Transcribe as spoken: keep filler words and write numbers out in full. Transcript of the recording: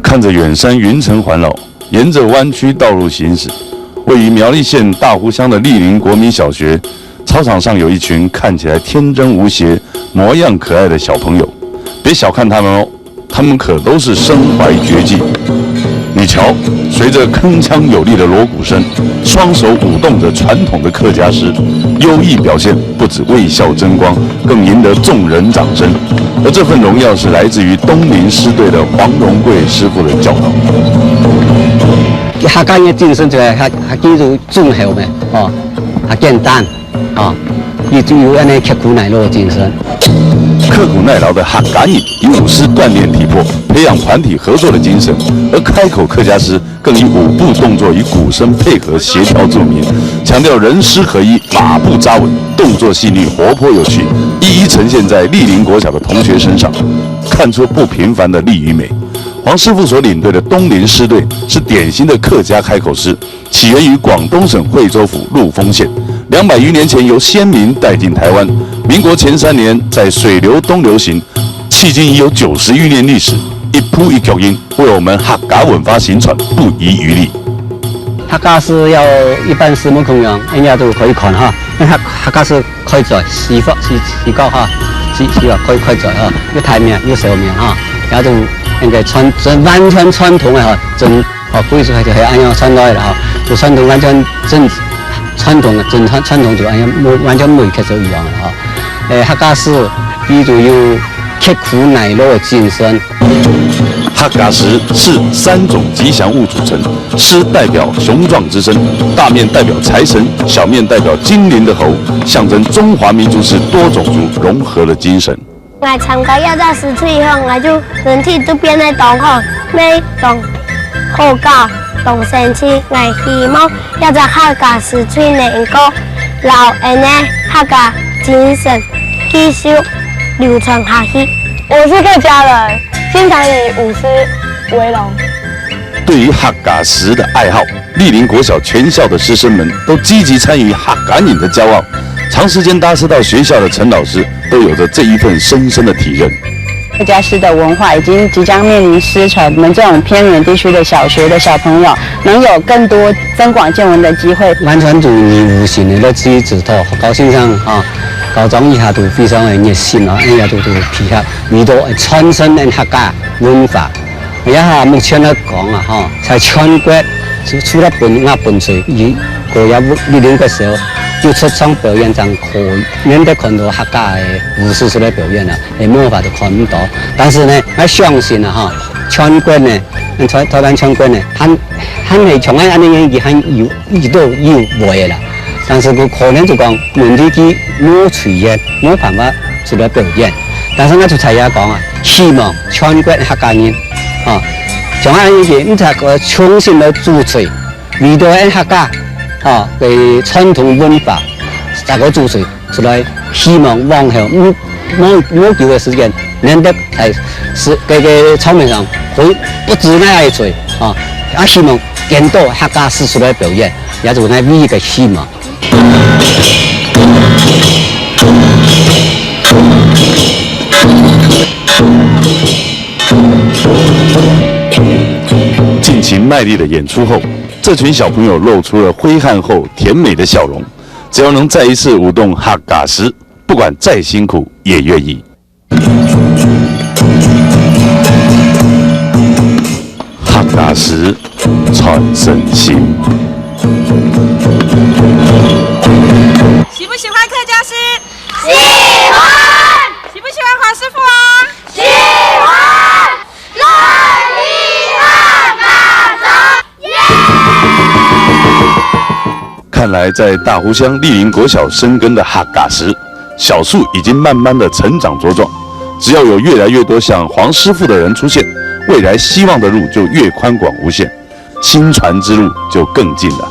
看着远山云层环绕，沿着弯曲道路行驶，位于苗栗县大湖乡的莅林国民小学操场上，有一群看起来天真无邪、模样可爱的小朋友。别小看他们哦，他们可都是身怀绝技。你瞧，随着铿锵有力的锣鼓声，双手舞动着传统的客家诗，优异表现不止为校争光，更赢得众人掌声。而这份荣耀是来自于东林诗队的黄荣贵师傅的教导。客家人个精神就係客，客家就忠厚咩，哦，較簡單，哦，佢就有恁呢刻苦耐勞个精神。刻苦耐劳的客家人以舞狮锻炼体魄，培养团体合作的精神，而开口客家诗更以舞步动作与鼓声配合协调著名，强调人诗合一，马步扎稳，动作细腻、活泼有趣，一一呈现在莅林国小的同学身上，看出不平凡的力与美。黄师傅所领队的东林诗队是典型的客家开口诗，起源于广东省惠州府陆丰县，两百余年前由先民带进台湾。民国前三年在水流东流行，迄今已有九十余年历史，一步一脚印，为我们客家文化行传不遗余力。客家诗要一般诗無共樣，人家都可以看哈。那客，客家诗開嘴，詩法，詩，詩稿哈，詩，詩法可以開嘴哈，有大名，有小名哈，也都應該傳，真完全傳統个哈，真 哦，故事就係恁樣傳落來啦，吼，就傳統完全真傳統个，真傳，傳統就恁樣無，完全無缺少一樣个吼。誒，客家詩，佢就有刻苦耐勞个精神。客家詩是三種吉祥物组成，狮代表雄壯之身，大面代表财神，小面代表精靈的喉，象征中华民族是多种族融合的精神。 𠊎參加這隻獅隊以後，𠊎就身體就變得當好，乜當好搞，當生趣。𠊎希望這隻客家獅隊能夠摎𠊎等个客家精神繼續流傳下去。我是客家人，經常以舞獅為榮。對於客家詩的愛好， 莅林國小全校的師生們都積極參與客家人的驕傲，長時間搭師到學校的陳老師都有著這一份深深的體認。客家詩的文化已經即將面臨失傳，我們這種偏遠地區的小學的小朋友能有更多增廣見聞的機會。完全就義務性个來支持到學校先生哈，校長以下都非常个熱心啊，哎呀，都，都配合，為到傳承个客家文化。 這下目前來講啊，吼，在全國除，除了本，𠊎本隊，以，過也有，莅林个時候，有出場表演，正可以，難得看到客家个舞獅出來表演啊，係無法度看毋到。但是呢，𠊎相信啊，吼，全國呢，全，台灣全國呢，還，還係像𠊎恁樣年紀還有，有到有會个啦。但是佢可能就講，問題佢無出現，無辦法出來表演。但是𠊎就在這講啊， 希望全國客家人，吼，像恁樣个，毋只个重新來主持，為到𠊎客家，吼，个傳統文化，再个主持出來，希望往後，嗯，無，無久个時間，難得在是，个，个場面上，會不止哪一隊，吼，也希望見到客家獅出來表演，也就𠊎唯一个希望。 盡情賣力的演出後，這群小朋友露出了揮汗後甜美的笑容。只要能再一次舞動客家獅，不管再辛苦也願意。 客家獅傳承心。喜不喜欢客家獅？喜欢。喜不喜欢黄师傅啊？喜欢。热力客家看来，在大湖乡莅林国小生根的客家獅，小樹已經慢慢地成長茁壯。只要有越來越多像黃師傅的人出現，未來希望的路就越寬廣無限，薪傳之路就更近了。